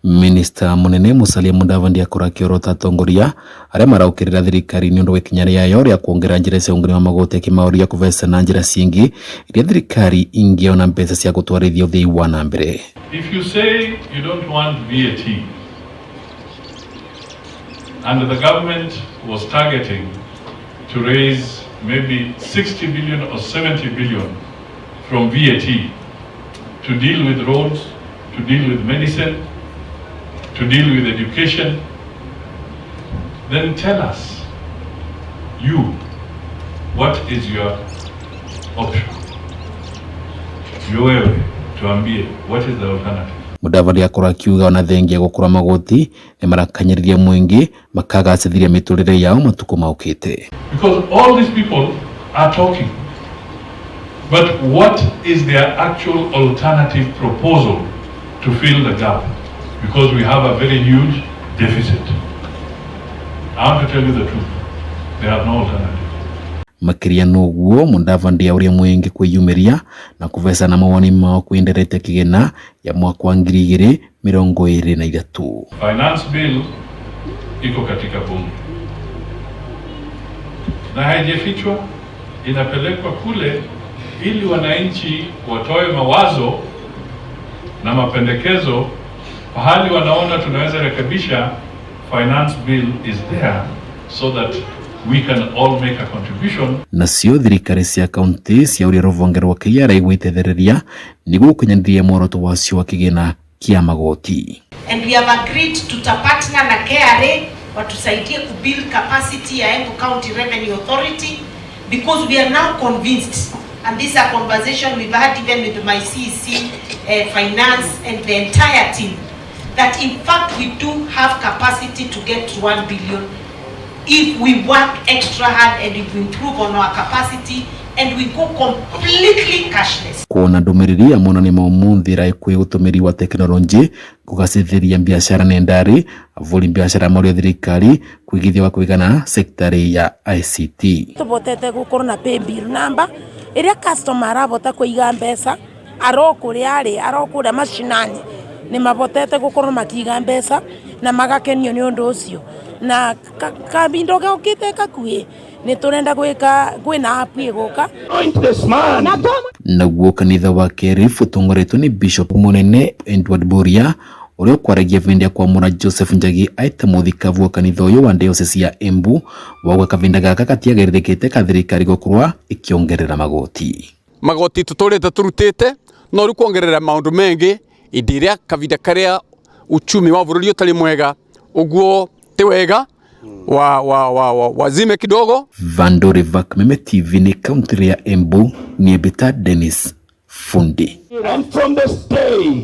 Minista munene Musalia Mudavadi akorwo akiorota atongoria aria maraukirira thirikari ni undu wa ikinya riayo ria kuongerera njira cia ungania wa magoti akimaoria kuvesa na njira cingi iria thirikari ingiona mbeca cia gutwarithia uthii wa na mbere. If you say you don't want VAT, and the government was targeting to raise maybe 60 billion or 70 billion from VAT to deal with roads, to deal with medicine, to deal with education, then tell us, you, what is your option? Wewe, tuambie, what is the alternative? Mudavadi akorwo akiuga ona thengia gukura magoti ni marakanyiriria mwingi makagacithiria miturire yao matuku maukite. Because all these people are talking. But what is their actual alternative proposal to fill the gap? Because we have a very huge deficit. I want to tell you the truth. They have no alternative. Makiria noguo Mudavadi auria mwingi kwiyumiria na kuvecana mawoni mao kwinderete kigina ya mwaka wa 2023. Finance Bill iko katika bunge na haijafichwa, inapelekwa kule ili wananchi watoe mawazo na mapendekezo pahali wanaona tunaweza rekebisha. Finance Bill is there so that we can all make a contribution. Nacio thirikari cia kaunti ciauria rũhonge rwa KRA gwitethereria niguo gukinyanĩria muoroto wacio wa kigina kia magoti. And we have agreed tutapartner na KRA watusaidie kubuild capacity ya Embu County Revenue Authority, because we are now convinced, and this is a conversation we've had even with my CEC finance and the entire team, that in fact we do have capacity to get to 1 billion if we work extra hard and if we improve on our capacity and we go completely cashless. Kuona ndumiriri ya monani ma umuthi ĩraĩ utumiri wa tekinoronjĩ kugacĩrithia biacara nendari avuri biacara mauria thirikari kuigithia wa kuigana sektari ya ICT. Tubotete gukorwo na paybill number iria customer arabota kuiga mbeca aro kuria ari aro kuria mashinani ni mabotete gukorwo makiiga mbeca na magakenio ni undu ucio na kabindo gaukite gakuhi ni turenda gwika kwina app iguka. Naguo kanitha wa Kerif utongoretwo ni Bishop munene Edward Boria uria ukwaragia vindi ya kwamura Joseph Njagi aita muthikabu wa kanitha uyu wa diocese ya Embu wauga kavinda gaka gatiagiririkite ka thirikari gukorwa ikiongerera magoti. Magoti tuturite turutite no riu kuongerera maundu mengi indi iria kavinda karia uchumi wa bururi utari mwega uguo ti wega wa, wa, wa, wa, wazime kidogo. Vandore Vac Meme TV ni kaunti ya Embu ni Ebita Dennis Fundi. And from this day